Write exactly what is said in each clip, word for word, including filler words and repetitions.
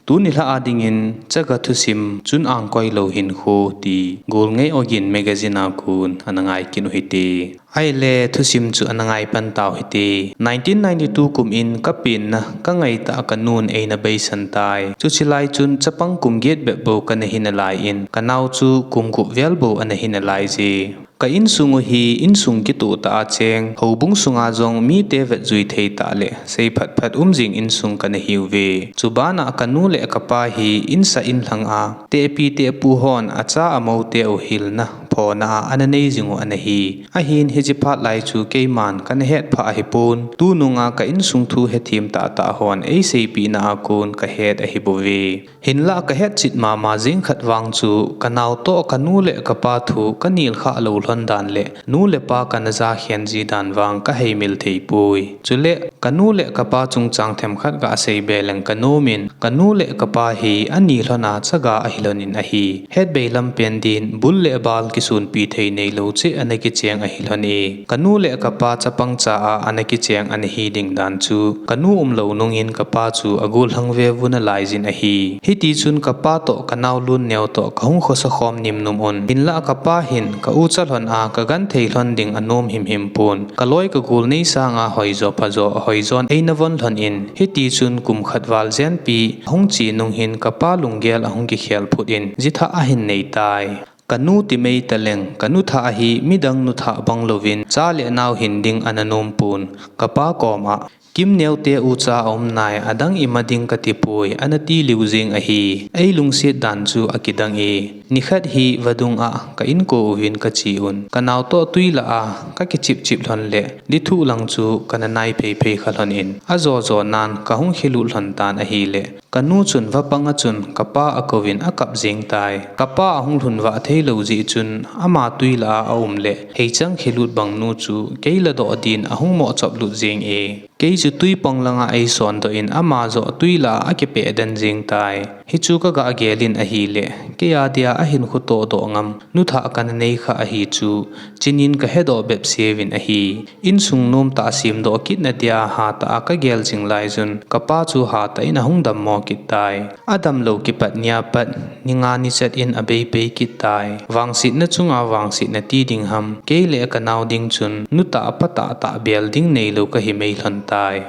Tuni lha a dingin chaga thusim chun angkoi lou hinkho ti Golngei Ogin magazine a kon ana ngai kit u hite. Ahile thusim chu ana ngai pan tau hite. Nineteen ninety-two kum in ka penna ka ngaitah a ka nun eina beisan tai. Chuche lai chun chapang kum get bep bou kana hi nalai in, ka nao chu kum gup vel bou ana hi nalai je. Ka insung u hi insung kitoh tah a cheng, houbung sunga jong mite vetjui thei tah le seiphat phat um jing insung kana hiuve. Chubana ka nu le ka pa hi insah inlhang a, tehpi tehpu hon acha amou te u hilna phona a ana nei jing u ana hi. Ahin hiche phat lai chu keiman kana hetphah ahipon, tunung a ka insung thu hethem tah tah hon eiseipeh na a kon ka het ahibouve. Hinlah ka hetchet mama jing khat vang chu ka nao toh ka nu le ka pa thu ka nilkhah lou lhon dan le nu le pa kana jakhen ji dan vang ka heimil thei poi. Chule ka nu le ka pa chungchang themkhat gasei be leng ka nom in, ka nu le ka pa hi ani lhon a chaga ahi lhon in ahi. Hetbei lam pen din bul le bal kisunpi thei neilou cheh ana kicheng ahi lhon e. Ka nu le ka pa chapang cha a ana kicheng ana hi ding dan chu ka nu umlou nungin ka pa chu agollhang veu nalai jin ahi. Hiti chun ka pa toh ka nao Lunneo toh ka hung khosa khom nimnum un. Hinlah ka pa hin ka ucha lhon a ka genthei lhon ding anom himhim pon. Ka loi ka gol nei sanga hoijo phajo ahoijon eina von lhon in, hiti chun kum khat val jenpi ahung che nung hin ka pa lunggel ahung kikhel phut in jithah ahin nei tai. Ka nu timei taleng, ka nu thah hi midang nu thah bang louvin cha le nao hin ding ana nom pon. Ka pa kom a, Kimneo te ucha aum nai, adang ima ding kati poi, ana ti liu jeng ahi. Ei lungset dan chu akidang e. Nikhat hi vadung a ka inko uvin ka che un, ka nao toh twi lah a ka kichip chip lhon le dithuh lang chu kana nai phei phei kha lhon in, ajo jo nan ka hung khelut lhon tan ahile, ka nu chun vapang a chun ka pa akouvin akap jeng tai. Ka pa ahung lhun vah thei lou jeh chun ama twi lah a aum le heichang khelut bang nu chu kei ladoh din ahung mohchop lut jeng e. Kei chu twi pang langa eison doh in ama joh twi lah a akipeh den jeng tai. Hichu ka gah gel in ahile, kei a dia ahinkho toh doh ngam nu thah kana nei kha ahi chu, chinin ka hedoh bep seuvin ahi. Insung nom tah a semdoh kit na dia hatah a ka gel jing lai chun, ka pa chu hatah in ahung dammo kit tai. Adamlou kipat nia pat, ni nga ni chat in abei bei kit tai. Vangsetna chunga vangsetna ti ding ham, kei le ka nao ding chun, nu tah pa tah tah bel ding neilou kahi mei lhon tai.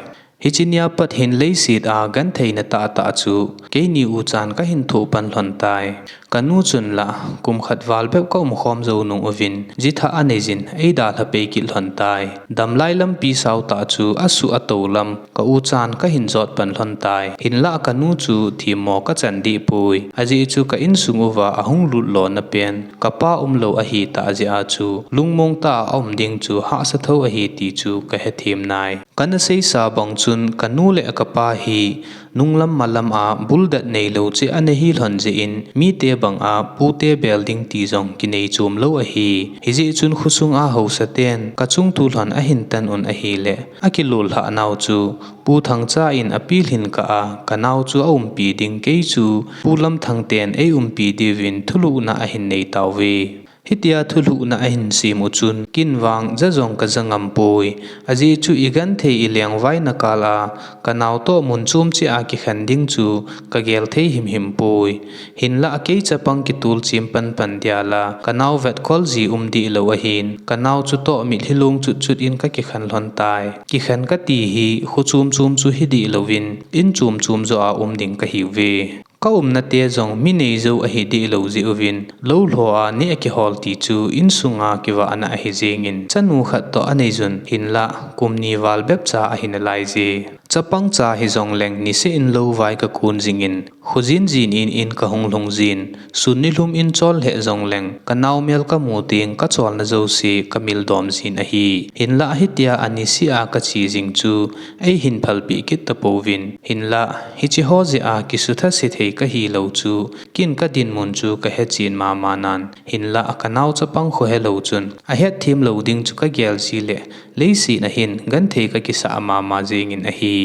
Hiche nia pat hin leiset a gentheina tah tah chu keini uchan kahin thoh pan lhon tai. Ka nu chun lah, kum khat val bep ka umkhom jou nung uvin, jithah anei jin, eidalha pei kit lhon tai. Damlai lampi sao tah chu asuh atou lam, ka uchan kahin jot pan lhon tai. Hinlah ka nu chu themmo ka chan deh poi. Ajeh chu ka insung uva ahung lut lona pen, ka pa umlou ahi tah jeh a chu, lungmong tah a aum ding chu hahsa tho ahi ti chu ka hethem nai. Kana seisa bang chun ka nu le ka pa hi nunglam malam a buldet neilou cheh ana hi lhon jeh in, mite bang a pute bel ding ti jong kinei chom lou ahi. Hijeh chun khosung a haosa ten ka chungthu lhon ahin tan un ahile, akilol lhah nau chu Pu Thangcha in apilhin kah a, ka nao chu aumpi ding, kei chu Pu Lamthang ten eiumpi diuvin thulhuhna ahin nei tauve. Hitia thulhuhna ahin sem u chun, ken vang ja jong ka ja ngam poi. Ajeh chu igenthei ilengvaina kal a, ka nao toh mun chom cheh a kikhen ding chu ka gel thei himhim poi. Hinlah kei chapang kitol chem pan pan dia la, ka nao vetkhol ji um deh lou ahin, ka nao chutoh mitlhi long chut chut in ka kikhen lhon tai. Kikhen kati hi, kho chom chom chu hi deh louvin, in chom chom joh a um ding kahiuve. Ka umna te jong mi neijou ahi deh lou jeh uvin, lou lho a neh akihol ti chu insunga kivahna ahi jengin, chanu khat toh anei jun, hinlah kum ni val bep cha ahi nalai je. Chapang cha hijongleng niseh in lou vai ka kon jingin, khojin jin in in ka hung lhung jin, sun nilhum in chol lheh jongleng ka naomel ka mu teng ka cholna jouse ka mildom jin ahi. Hinlah hitia aniseh a ka che jing chu eihin phalpeh kit tapouvin, hinlah hiche ho jeh a kisutha se thei kahilou chu, ken ka dinmun chu ka hechen mama nan, hinlah ka nao chapang kho helou chun ahetthem lou ding chu ka gel jile, leiset a hin genthei ka kisah mama jengin ahi.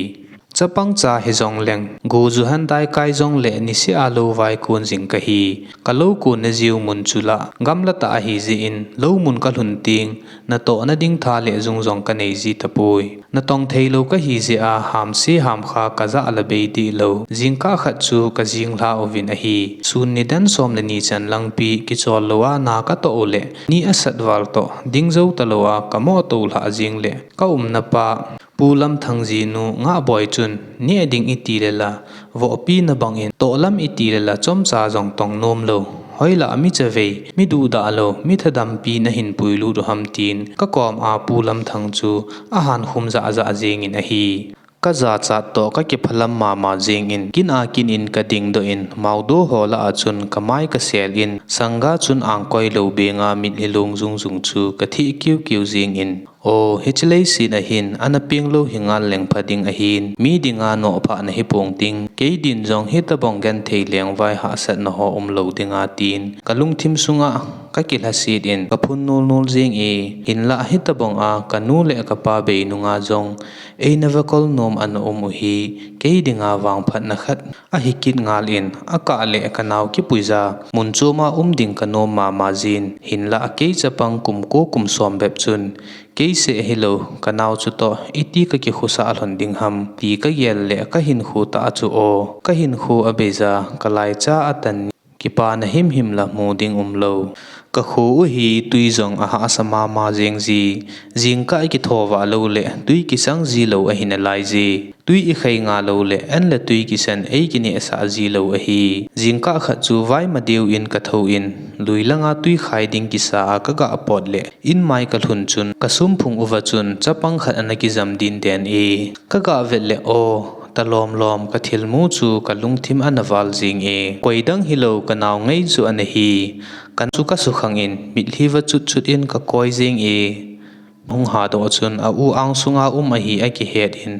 Chapang cha hijongleng, go juhan daikai jongle niseh a lou vai kon jing kahi. Ka lou konna jiu mun chu lah gamla tah ahi jeh in, lou mun ka lhun teng, natohna ding tha le jung jong ka nei ji tapoi. Natong theilou kahi jeh a, hamse hamkha ka jah la bei deh lou. Jingkah khat chu ka jinglha uvin ahi. Sun nidan som le ni chan langpi kichol lou a na ka toh u le, ni asat val toh, ding jou talou a ka moh toh lhah jing le, ka umna pa, Pu Lamthang jinu Ngahboi chun, neh ding iti le la, vohpi na bang in, tohlam iti le la, chomcha jong tong nom lou. Hoilah mi chavei, mi duhdah lou, mi thadampi na hin puilut u ham tin, ka kom a Pu Lamthang chu ahan khum jah jah jeng in ahi. Ka jachat toh ka kiphalam mama jeng in, kin a kin in ka dingdoh in, maodo ho lah a chun ka mai ka sel in, sangga chun angkoi lou benga mitlhi long jung jung chu ka theh kiu kiu jeng in, O, hiche leiset a hin, ana peng lou hi ngal leng pha ding ahin, mi dinga nophah na hi pong ding, kei din jong hitabang genthei lengvai hahsatna ho um lou dinga tin, ka lungthim sunga ka kilhaset in, ka phun nul nul jeng e, hinlah hitabang a ka nu le ka pa bei nunga jong eina vekol nom ana um u hi, kei dinga vangphatna khat ahi kit ngal in, akah le ka nao kipuija mun chom a um ding ka nom mama jin, hinlah kei chapang kum ko kum som bep chun, kei seh hilou, ka nao chu toh, iti ka kikhosah lhon ding ham, ti ka gel le ka hinkho tah chu o, ka hinkho abeija, ka laicha atan ni, kipana himhim la mu ding umlou. Ka kho u hi tui jong ahahsa mama jeng ji, jingkah kitho vah lou le, tui kisang ji lou ahi nalai ji. Tui ikhai nga lou le, an le tui kisan ei kinehsah ji lou ahi. Jingkah khat chu vaima deu in ka thou in, lui langa tui khai ding kisa a ka gah pot le, in mai ka lhun chun, ka sumphung uva chun, chapang khat ana kijam din den e. Ka gah vet le aw, talom lom ka thilmu chu ka lungthim ana val jing e. Koi dang hilou ka nao ngei chu ana hi. Ka chu ka sukhang in, mitlhi va chut chut in ka koi jing e. Hung hadoh chun a u ang sunga um ahi akihet in,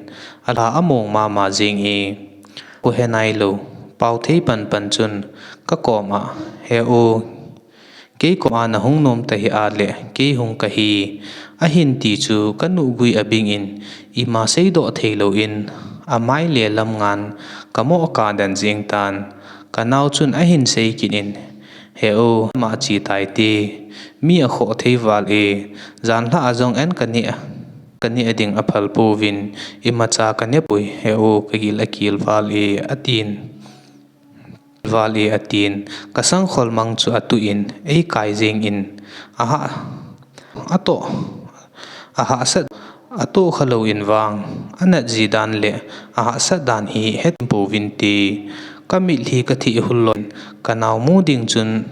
alha among mama jing e. Khohe nailou, pao thei pan pan chun ka kom a, he u, kei kom a nahung nom tahih a le, kei hung kahi, ahin ti chu ka nuhgui abing in, ima seidoh theilou in, amai le lam ngan ka moh kaden jing tan, ka nao chun ahin sei kit in, he u, ama chi tai ti, mi akhoh thei val e, janlhah a jong an ka neh, ka neh ding aphal pouvin, imacha ka nepoi, he u, ka gil akil val e, atin. Val e atin, ka sangkhol mang chu atuh in, ei kai jing in, aha, atoh, ahahsat, atoh khalou in vang, anat ji dan le, ahahsat dan hi het pouvin ti, ka mitlhi ka thih hul lon, ka nao mu ding chun,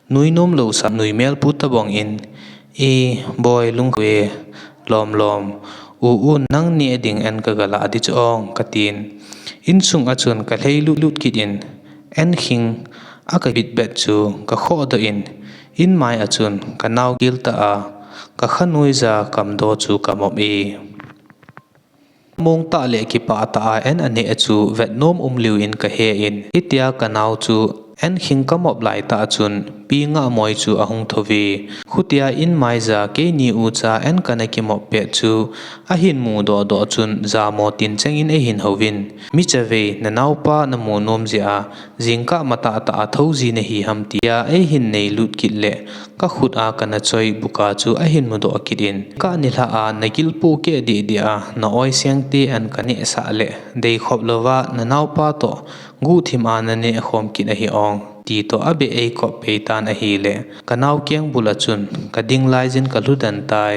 nui nom lou sa, nui mel pu tabang in, e, boi lungkhu e, lom lom, u u nang neh ding an ka galah di chu ong, ka tin. Insung a chun ka lhei lut lut kit in, an khing a ka bit bet chu ka khoh doh in, in mai a chun ka nao gil ta a, ka khanuija kamdo chu ka mop e. Mong tah le kipah tah a an aneh chu vet nom um liu in ka he in, hitia ka nao chu an khing ka mop lai tah chun, pi Ngahmoi chu ahung thou ve. Khutia in mai ja keini ucha an kana kimop pet chu, ahin mudoh doh chun, jamo tin cheng in eihin houvin, mi chavei, na naopa na mu nom jeh a, jingkah matah tah a thou ji nahi ham tia eihin nei lut kit le, ka khut a kana choi buka chu ahin mudoh kit in, ka nilhah a na gil pu keh deh deh a, na oi seng te an ka nehsah le, dei khop louva na naopa toh guhthim a na neh khom kit ahi ong, ti toh abeh ei kop pei tan ahile, ka nao keng bul a chun, ka ding lai jin ka lhu den tai.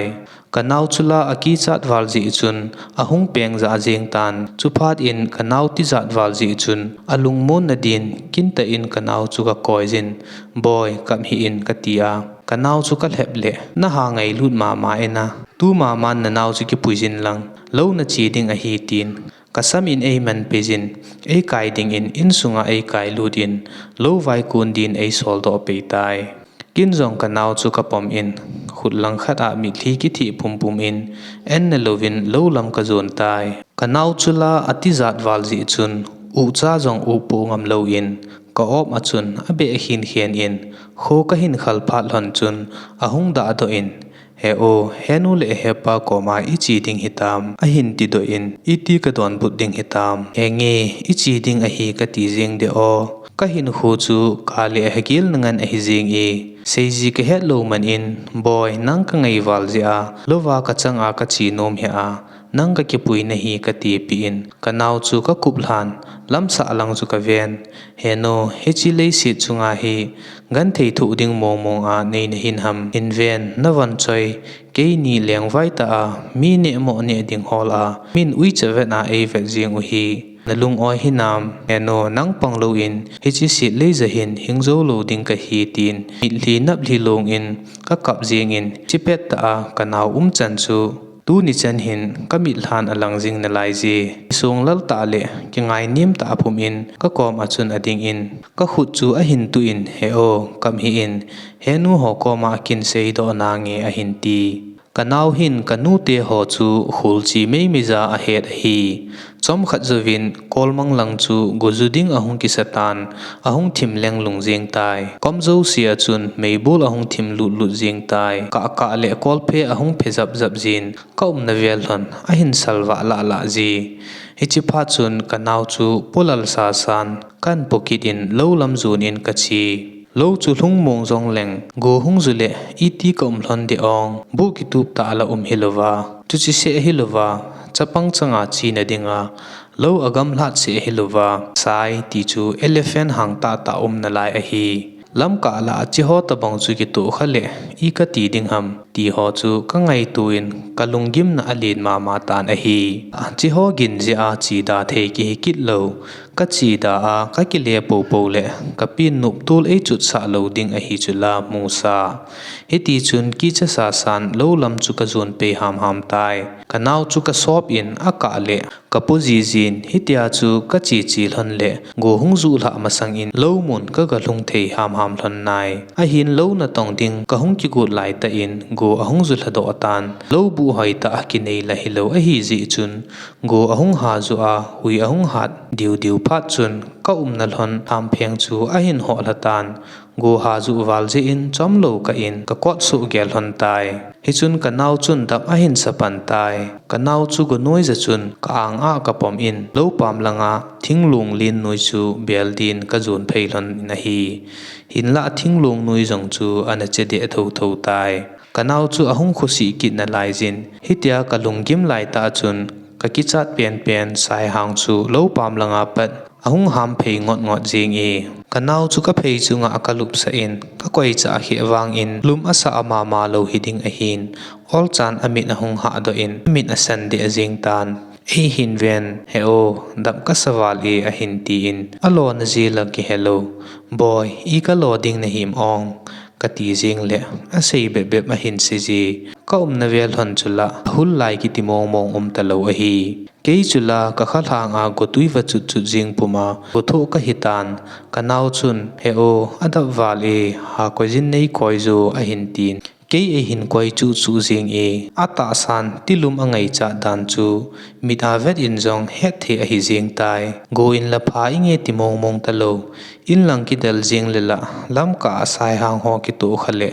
Ka nao chu la akichat val jeh chun, ahung peng jah jeng tan. Chuphat in ka nao tijat val jeh chun, alungmon na din, kin tah in ka nao chu ka koi jin, boi, kap hih in ka ti a. Ka nao chu ka lhep le, na ha ngailut mama in a. Tu maman na nao chu kipui jin lang, lou na che ding ahi tin. Ka sam in ei man pei jin, ei kai ding in, insunga ei kai lut in, lou vai kun din ei sol doh pei tai. Kin jong ka nao chu ka pom in, khut langkhat a mitlhi kithih pumpum in, en na louvin lou lam ka jon tai. Ka nao chu la atijat val jeh chun, ucha jong upo ngam lou in, ka op a chun abeh khin khen in, kho ka hin khal phat lhon chun, ahung dah doh in, He u, henu le hepa koma iche ding hitam, ahin tidoh in, iti kadonbut ding hitam. Henge, iche ding ahi kati jeng deh o. Kahinkho chu kale hagil nangan ahi jeng e. Seiji kahet lou man in, Boi, nang kangai val jeh a, louva kachang a kache nom hih a, nang kakipui nahi katipeh in, kanao chu kakup lhan, lamsah lang chu kaven. Henu, hiche leiset chunga hi, genthei thoh ding mong mong a nei nahin ham, hinven, navon choi, keini lengvai tah a, mi nehmoh neh ding hol a, min uicha vet a eivet jeng u hi. Nalung oi hinam, henu, nang pang lou in, hiche set lei ja hin, hing jou lou ding kahi tin, mitlhi naplhi long in, kakap jeng in, chipet tah a, kanao umchan chu, tuni chan hin, kamit lhan alang jing nalai je. Kisonglal tah le, kingainem tah a phum in, kakom a chun ading in, kakhut chu ahin tuh in, He o, kap hih in, henu ho koma kin seidoh nange ahin ti. Kanao hin kanute ho chu kholche meimei ja ahet ahi. Chomkhat jouvin kolmang lang chu goju ding ahung kisatan, ahung thim lenglung jeng tai. Kom jouse a chun meibol ahung thim lutlut jeng tai. Kahkah le kolphe ahung phe japjap jin, kaumna vel lhon ahin salvah lahlah ji. Hiche phat chun kanao chu polal sasan, kahin pokit in lou lam jon in kache. Lou chu lhung mong jongleng, go hung ju le iti kaum lhon ding ong, buh kitup tah la um hilouva, chuche seh hilouva, chapang changa chena dinga, lou agamlhat seh hilouva, sai ti chu elephant hang tahtah um nalai ahi. Lamkah lah a cheho tobang chu kitohkha le, i kati ding ham, tiho chu kangaito in kalunggimna alen mama tan ahi. Cheho gin jeh a cheda thei kihi kit lou, kacheda a kakile poupou le, kapen noptol eichutsah lou ding ahi chula musa. Hitichun kicha sasan lou lam chu kajon pei hamham tai. Kanao chu kasop in akah le, kapo jijin, hitia chu kache che lhon le, go hung ju lhah masang in lou mun kagalhung thei hamham lhon nai. Ahin lou natong ding kahung kigot laitah in go ahung ju lhadoh tan. Lou buh hoitah a kinei la hilou ahijeh chun, go ahung ha ju a, hui ahung hat diudiu phat chun, kaumna lhon thampheng chu ahin hoh lhatan. Go ha ju val jeh in chomlou kah in kakot soh gel lhon tai. Hichun kanao chun dap ahin sa pan tai. Kanao chu go noija chun ka-ang a kapom in, lou pam langa thinglong lin noi chu bel din kajon phei lhon in ahi. Hinlah thinglong noi jong chu ana che deh thouthou tai. Kanao chu ahung khosih kit nalai jin, hitia kalunggim laitah chun kakichat penpen Saihang chu lou pam langa pat ahung ham phei ngotngot jenge. Kanao chu kaphei chunga kalupsah in, kakoichah kheh vangin lum asah mama lou hiding ahin, olchan amit ahung hahdoh in amit asan deh jeng tan. Eihin ven, He o, dap kasa val e, ahin tin, alona jeh la kihelou, Boi, i kalo ding nahim ong, kati jeng le, asei bepbep ahin seije. Kaumna vel lhon chula ahul lai kiti mongmong um talou ahi. Kei chula kakhalhanga gotwi vachut chut jeng puma gothoh kahitan. Kanao chun, He o, adap val e, ha koijin neikoi jo, ahin tin. Kei eihin koi chuhchuh jenge. Atahsan tilum angaichat dan chu mit a vet in jong hetthei ahi jeng tai. Go in la pha inge ti mongmong talou, inlang kidel jeng le la, lamkah a Saihang ho kitohkha le,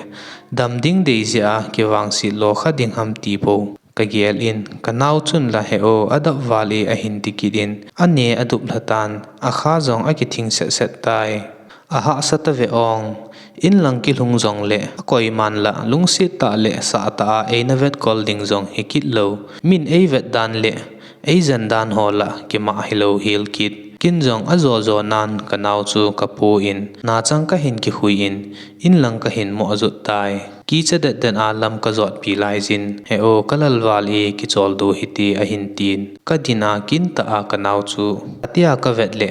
dam ding dei jeh a kivangset lo kha ding ham ti bou kagel in, kanao chun la, He o, adap val e, ahin tikit in, ane adup lhatan, akha jong akithing setset tai. Ahahsa tave ong, inlang kilhung jongle akoiman la, lungset tah le sahtah a eina vetkol ding jong hikit lou, min eivet dan le eijen dan ho la kimah hilou hel kit. Kin jong ajojo nan kanao chu kapo in, nachang kahin kikhui in, inlang kahin mohjot tai. Kicha detdet a lam kajotpi laijin, He o, kalal val e, kicholdo hite, ahin tin. Kadin a kintah a kanao chu atia kavet le,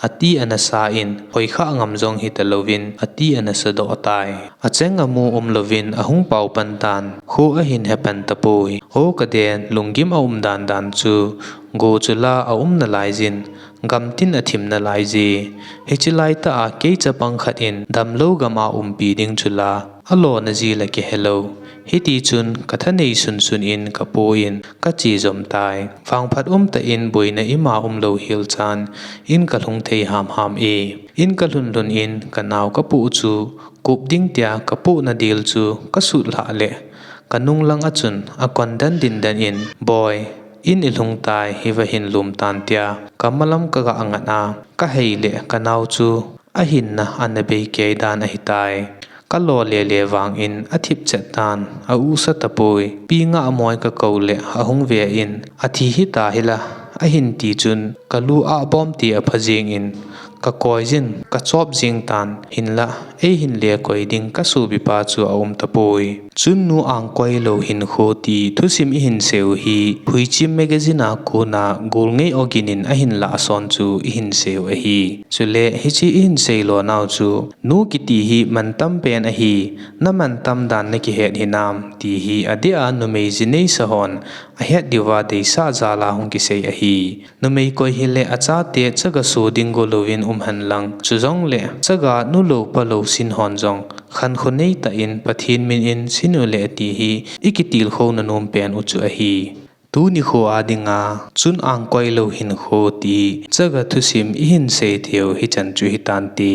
ati anasa in, hoikhah ngam jong hitalouvin, ati anasadoh tai. Acheng amu umlouvin ahung pao pan tan, kho ahin hepan tapoi. Ho kaden, lunggim aum dandan chu, go chula aum nalaijin, gamtin athim nalaije. Hiche laitah a kei chapang khat in damlou gam a umpi ding chula alona jeh la kihelou. Hitichun kathanei sunsun in kapo in kache jom tai. Vangphat umtah in boina ima umlou hel chan in kalhung thei hamham e. In kalhun lhun in kanao kapoh chu kup ding tia kapohna del chu kasutlhah le, kanung lang a chun akon den din den in, Boi, in ilhung tai, hiva hin lum tan, tia kamalam kaga ngat a, kahei le kanao chu ahinna ana bei kei dan ahitai. Kalo lele vangin athip chet tan, ausa tapoi. Pi Ngahmoi kakou le ahung ve in, athi hita hila, ahin ti chun kalu abom ti apha jing in, kakoi jin, kachop jing tan, hinla eihin le koi ding kasopipa chu aum tapoi. Chun Nu Angkoilou Hinkho ti thusim ihin seiu hi Phuichim magazine a kona Golngei Ogin in ahin lahson chu ihin seiu ahi. Chule hiche ihin seilo nau chu, nu kiti hi mantam pen ahi, namantam dan nakihet hinam, ti hi adeh a numei ji neisa hon ahet diuva deisah jal a hung kisei ahi. Numei koi hile achate chaga so ding golouvin um henlang, chujongle chaga nulou palou sin hon jong khankho neitah in Pathen min in sin ule ti hi ikitilkhouna nom pen u chu ahi. Tuni kho a dinga Chun Angkoilou Hinkho ti chaga thusim ihin sei theiu hichan chu hitante.